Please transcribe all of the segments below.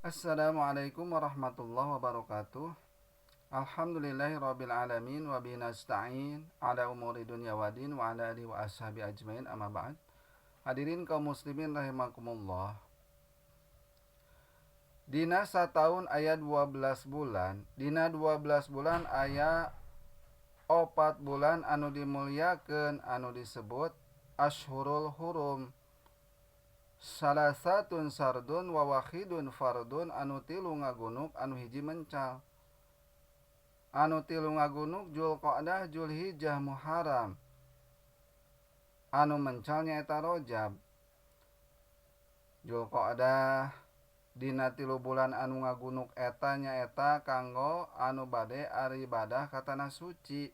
Assalamualaikum warahmatullahi wabarakatuh. Alhamdulillahirabbil alamin wa bihi nasta'in ala umuri dunya wadin wa ala alihi wa ashabi ajmain, amma ba'd. Hadirin kaum muslimin rahimakumullah. Dina sataun aya 12 bulan, dina 12 bulan aya 4 bulan anu dimuliakeun anu disebut Ashhurul Hurum. Salasatun sardun wa wahidun fardun, anu tilu ngagunuk anu hiji mencal. Anu tilu ngagunuk Julqa'dah, Julhijjah, Muharram. Anu mencal nyaeta Rajab. Julqa'dah dina tilu bulan anu ngagunuk eta nyaeta kanggo anu bade aribadah ka tanah suci.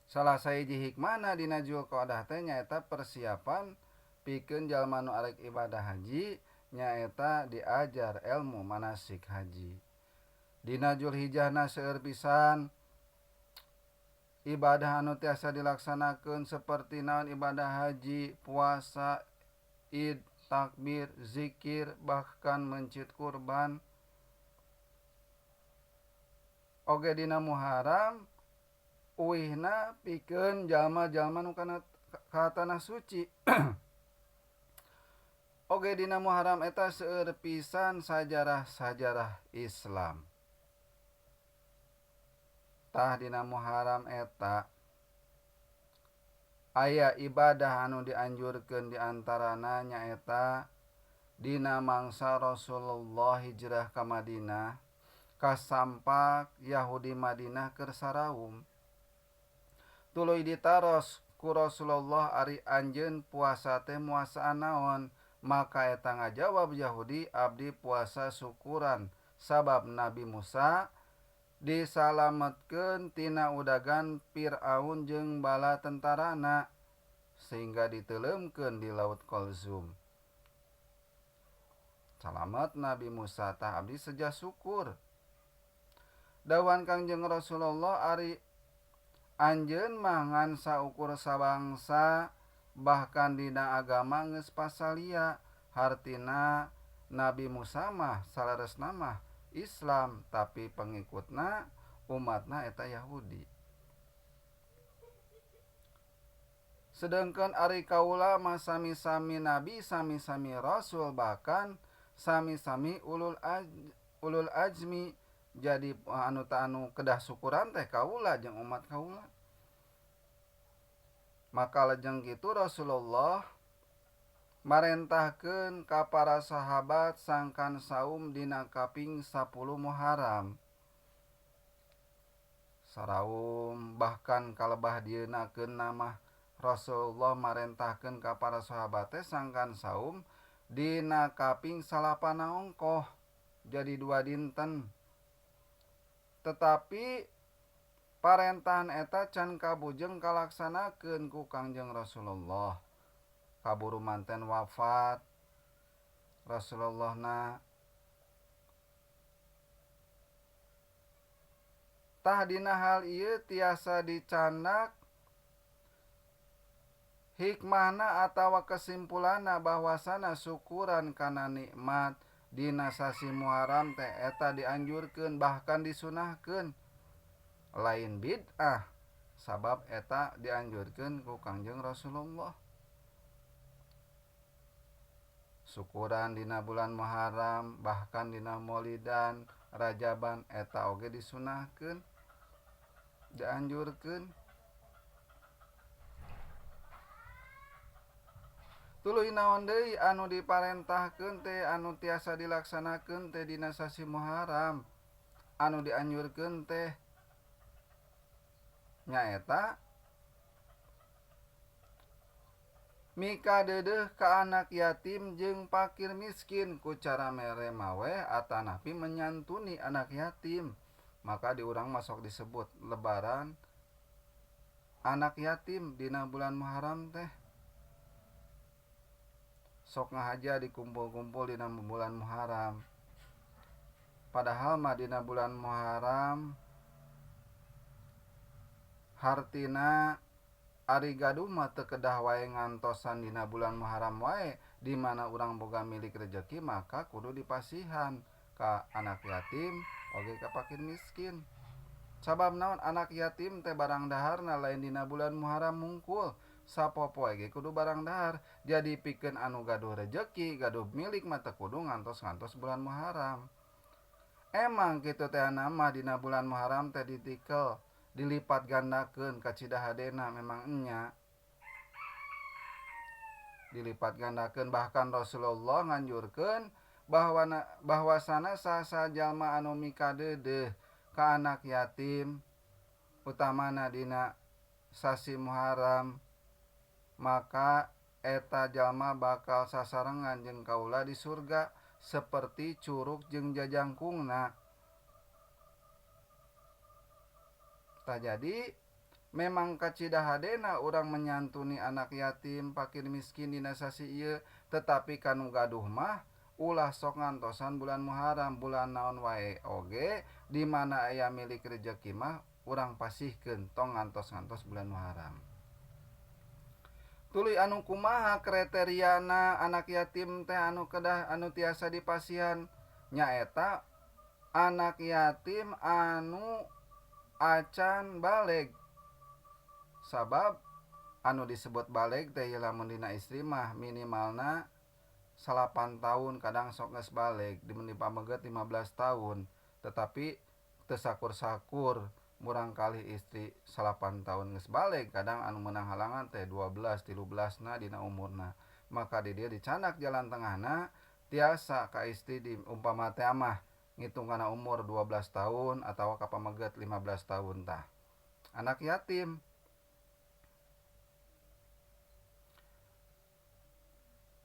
Salah sahiji hikmahna dina Julqa'dah teh nyaeta persiapan pikeun jalma nu arek ibadah haji, nyaeta diajar ilmu manasik haji. Dina Julhijjahna seueur pisan ibadah anu tiasa dilaksanakeun seperti naon ibadah haji, puasa, id, takbir, zikir, bahkan mencit kurban. Oge dina Muharram uihna pikeun jalma-jalma nu kana ka tanah suci. Oge dina Muharram eta seueur pisan sajarah-sajarah Islam. Tah dina Muharram eta aya ibadah anu dianjurkeun di antarana nyaeta dina mangsa Rasulullah hijrah ka Madinah kasampak Yahudi Madinah keur saraum. Tuluy ditaros ku Rasulullah ari anjeun puasa teh muasaan naon? Maka eta ngajawab Yahudi, abdi puasa syukuran sabab Nabi Musa disalametkeun tina udagan Fir'aun jeung bala tentarana sehingga diteuleumkeun di Laut Kolzum. Salamet Nabi Musa, tah abdi seja syukur. Dawan Kangjeng Rasulullah ari anjeun mah ngan saukur sabangsa bahkan dina agama geus pasalia, hartina Nabi Musa mah saleresna mah Islam tapi pengikutna umatna eta Yahudi. Sedangkan ari kaula mah sami-sami nabi, sami-sami rasul, bahkan sami-sami ulul azmi. Jadi anu ta anu kedah syukuran teh kaula jeung umat kaula. Maka lejeng kitu Rasulullah marentahkeun ka para sahabat sangkan saum dina kaping 10 Muharram. Saraum bahkan kalebah dieunakeun mah Rasulullah marentahkeun ka para sahabat teh sangkan saum dina kaping salapana ongkoh, jadi 2 dinten. Tetapi parentahan eta can kabujeng kalaksanakeun ku Kangjeng Rasulullah. Kaburu manten wafat Rasulullah na. Tah dina hal ieu tiasa dicandak hikmahna atawa kesimpulanna bahwasana syukuran kana nikmat dina sasi Muharram teh eta dianjurkeun bahkan disunahkeun, lain bid'ah sabab eta dianjurkeun ku Kangjeng Rasulullah. Syukuran dina bulan Muharram bahkan dina Maulidan Rajaban eta oge disunahkeun, dianjurkeun. Tuluy naon deui anu diparentahkeun teh anu tiasa dilaksanakeun teh dina sasi Muharram anu dianjurkeun teh nyaeta mika deudeuh ka anak yatim jeung fakir miskin ku cara mere maweh atanapi menyantuni anak yatim. Maka di urang masuk disebut lebaran anak yatim dina bulan Muharram teh. Sok ngahaja dikumpul-kumpul dina bulan Muharram. Padahal mah dina bulan Muharram hartina ari gaduh mah teu kedah wae ngantosan dina bulan Muharram wae, Di mana urang boga milik rejeki maka kudu dipasihan ka anak yatim oge ka fakir miskin. Sabab naon anak yatim teh barang daharna lain dina bulan Muharram hungkul, sapopoe ge kudu barang dahar. Jadi pikeun anu gaduh rejeki, gaduh milik mah teu kudu ngantos-ngantos bulan Muharram. Emang kitu teh mah dina bulan Muharram teh ditikel, dilipat gandakeun kacida hadena memang enya. Dilipat gandakeun bahkan Rasulullah nganjurkeun bahwasana saha jalma anu mikadeudeuh ka anak yatim utamana dina sasi Muharram maka eta jalma bakal sasarengan jeung kaula di surga seperti curug jeung jajangkungna. Tah jadi memang kacida hadena urang menyantuni anak yatim fakir miskin dina sasi ieu, tetapi kanu gaduh mah ulah sok ngantosan bulan Muharram, bulan naon wae oge di mana aya milik rejeki mah urang pasihkeun tong ngantos-ngantos bulan Muharram. Tuluy anu kumaha kriteriana anak yatim teh anu kedah anu tiasa dipasihan nyaeta anak yatim anu acan baleg. Sabab anu disebut baleg teh lamun dina istri mah minimalna 8 tahun, kadang sok geus baleg, di pameget 15 tahun, tetapi teu sakur-sakur murangkalih istri 8 tahun geus baleg, kadang anu meunang halangan teh 12, 13 na dina umurna. Maka di dieu dicanak jalan tengahna tiasa ka istri di umpama teh mah ngitung kana umur 12 tahun atawa ka pameget 15 tahun tah. Anak yatim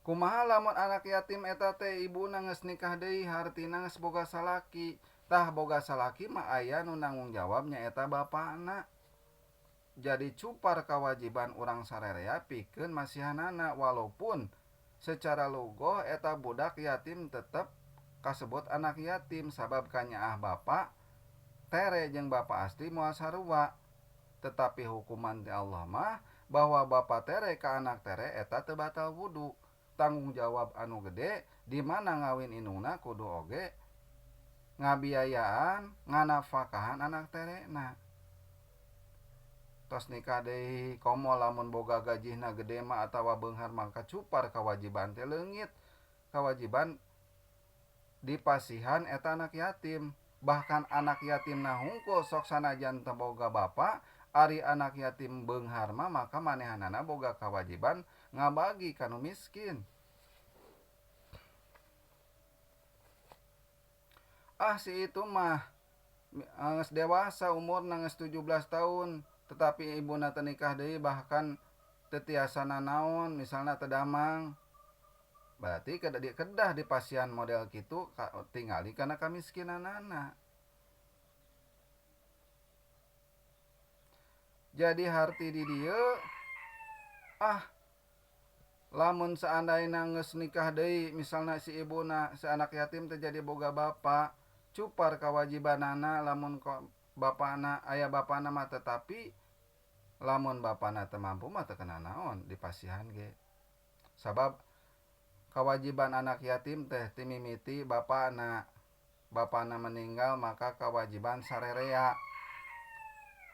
kumaha lamun anak yatim eta teh ibuna geus nikah deui hartina geus boga salaki. Tah boga salaki mah aya nu nanggung jawab nyaeta bapana. Jadi cupar kewajiban urang sarerea pikeun masihanana walaupun secara lugoh eta budak yatim tetep kasebut anak yatim sabab kanyaah bapa tere jeung bapa asli moal sarua. Tetapi hukuman ti Allah mah bahwa bapa tere ka anak tere eta teu batal wudu. Tanggung jawab anu gede di mana ngawin indungna kudu oge ngabiayaan nganafakahan anak terena. Tos nikah deui komo lamun boga gajihna gede mah atawa beunghar mangka cupar kewajiban teh leungit. Kewajiban dipasihan eta anak yatim. Bahkan anak yatimna hungkul sok sanajan teu boga bapa, ari anak yatim beunghar mah maka manehanana boga kewajiban ngabagi ka nu miskin. Ah si itu mah geus dewasa umurna geus 17 tahun, tetapi ibuna teu nikah deui bahkan teu tiasa nanaon, misalna teu damang. Berarti kedah dipasihan model kitu tingali kana kamiskinanana. Jadi harti di dieu ah lamun seandaina geus nikah deui misalna si ibuna si anak yatim teh jadi boga bapa, cupar kewajibanana lamun bapana aya bapana mah, tetapi lamun bapana teu mampu mah teu kena naon dipasihan ge. Sabab kewajiban anak yatim teh timimiti bapana, bapana meninggal maka kewajiban sarerea.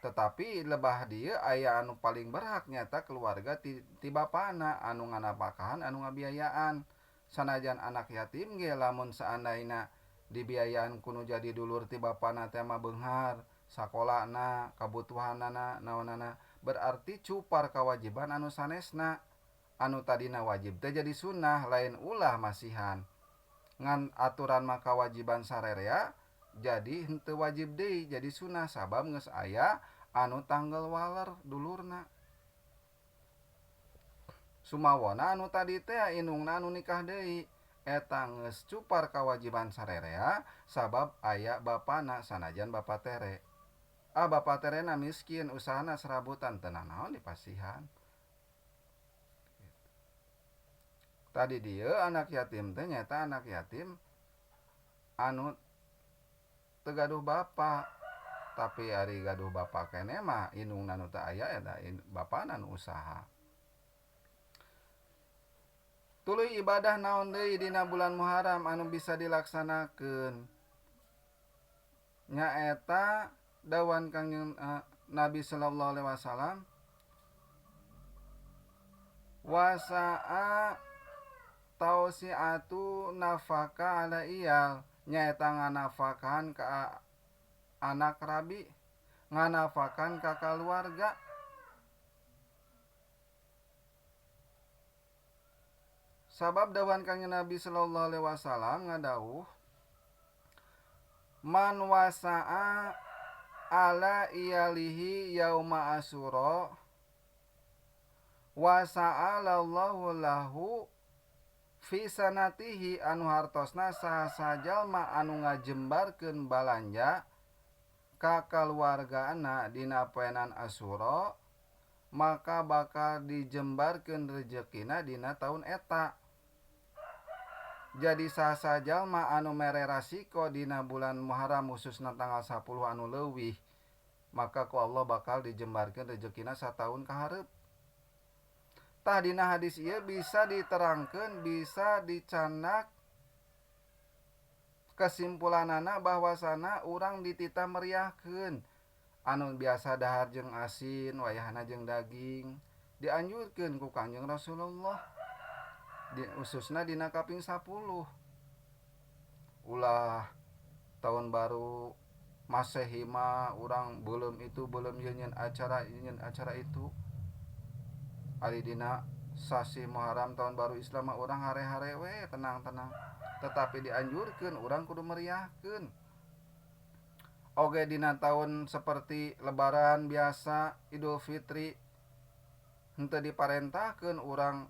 Tetapi lebah dieu aya anu paling berhak nyata keluarga ti bapana anu nganapakahan anu ngabiayaan. Sanajan anak yatim ge lamun seandaina dibiayaan kuno jadi dulur ti bapana teh mah beunghar sakolana kabutuhanana naonana, berarti cupar kewajiban anu sanesna. Anu tadina wajib teh jadi sunnah lain ulah masihan. Ngan aturan mah kewajiban sarerea jadi henteu wajib deui jadi sunnah sabab geus aya anu tanggal waler dulurna. Sumawona anu tadi teh indungna anu nikah deui eta geus cupar kewajiban sarerea sabab aya bapana sanajan bapa tere. Ah bapa terena miskin usahana serabutan teu nanaon dipasihan. Tadi dieu anak yatim teh nyaeta anak yatim anu teu gaduh bapa, tapi ari gaduh bapa keneh mah indungna nu teu aya eta bapana nu usaha. Tuluy ibadah naon deui dina bulan Muharram anu bisa dilaksanakeun? Nyaeta dawuhan Kangjeng Nabi sallallahu alaihi wasallam wasaa tausiatu nafaka ala iyal, nyaeta nganafakahan ka anak rabi, nganafakan ka kaluarga. Sabab dawuhan Kangjeng Nabi sallallahu alaihi wasallam ngadawuh man wasaa ala iyalihi yauma asyura wasa'alallahu lahu fi sanatihi, anu hartosna saha jalma anu ngajembarkeun balanja ka kaluargana dina poenan Asyura, maka bakal dijembarkeun rejekina dina taun eta. Jadi saha jalma anu mere rasiko dina bulan Muharram khususna tanggal 10 anu leuwih, maka ku Allah bakal dijembarkeun rejekina sataun ka hareup. Tah dina hadis ieu bisa diterangkeun, bisa dicanak kesimpulanana bahwasana urang dititah meriahkeun. Anu biasa dahar jeung asin, wayahna jeung daging, dianjurkeun ku Kangjeng Rasulullah. Di khususna dina kaping 10. Ulah tahun baru Masehi mah urang beuleum itu beuleum ieu nyeun acara ieu nyeun acara itu. Ari dina sasih Muharram tahun baru Islam mah urang hare-hare we tenang-tenang. Tetapi dianjurkeun urang kudu meriahkeun. Oge dina tahun seperti Lebaran biasa, Idul Fitri, henteu diparentahkeun urang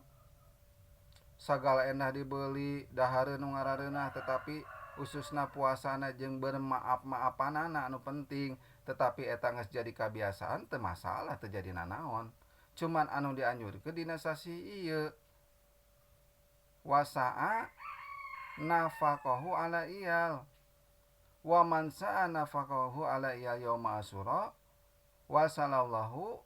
sagala endah dibeli, dahareun nu ngarareunah, tetapi khususna puasana jeung bermaaf-maafanana anu penting. Tetapi eta geus jadi kabiasaan teu masalah, teu jadi nanaon. Cuman anu dianjurkeun dina sasih ieu wasaa nafaqahu ala iyal wa man sa'a nafaqahu ala iyal yauma asyura wa sallallahu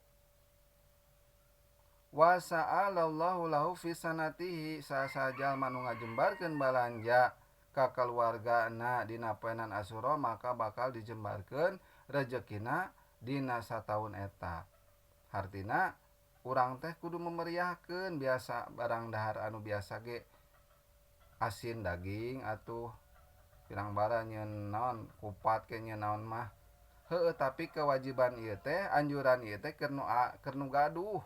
wa sa'alallahu lahu fi sanatihi, saha jalma nu ngajembarkeun balanja ka kaluargana dina poenan Asyura maka bakal dijembarkeun rejekina dina sataun eta. Hartina urang teh kudu memeriahkeun biasa barang dahar anu biasa ge asin daging atuh pirang bara nyeun naon kupat ke nyeun naon mah heueuh, tapi kewajiban ieu teh anjuran ieu teh keur nu gaduh.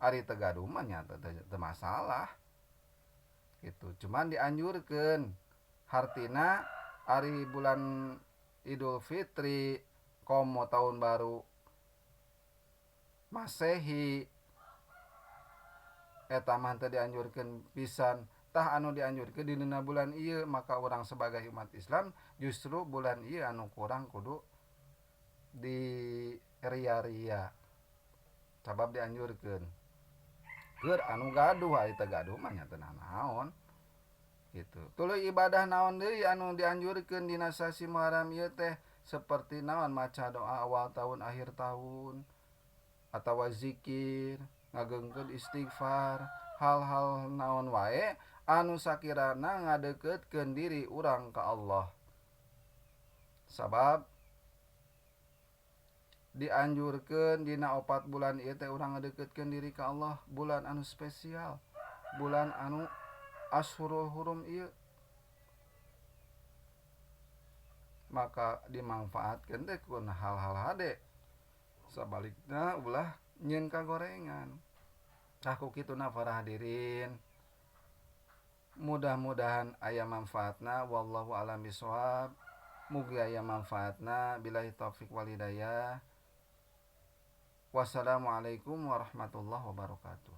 Ari teu gaduh mah nya teu masalah gitu, cuman dianjurkeun. Hartina ari bulan Idul Fitri komo tahun baru Masehi eta mah teu dianjurkeun pisan. Tah anu dianjurkeun dina bulan ieu, maka urang sebagai umat Islam justru bulan ieu anu kurang kudu di ria-ria sabab dianjurkeun. Keur anu gaduh, ari teu gaduh mah nya teu nanaon gitu. Tuluy ibadah naon deui anu dianjurkeun dina sasi Muharram ieu teh, seperti naon maca doa awal tahun akhir tahun atawa zikir, ngageungkeun istighfar, hal-hal naon wae anu sakirana ngadeuketkeun diri urang ka Allah. Sabab dianjurkeun dina 4 bulan ieu teh urang ngadeuketkeun diri ka Allah, bulan anu spesial, bulan anu Asyhurul Hurum ieu. Maka dimanfaatkeun teh ku hal-hal hade. Sabalikna ulah nyeun kagorengan. Tah ku kituna para hadirin, mudah-mudahan aya manfaatna, wallahu a'lam bishawab. Mugi aya manfaatna, billahi taufik wal hidayah. Wassalamualaikum warahmatullahi wabarakatuh.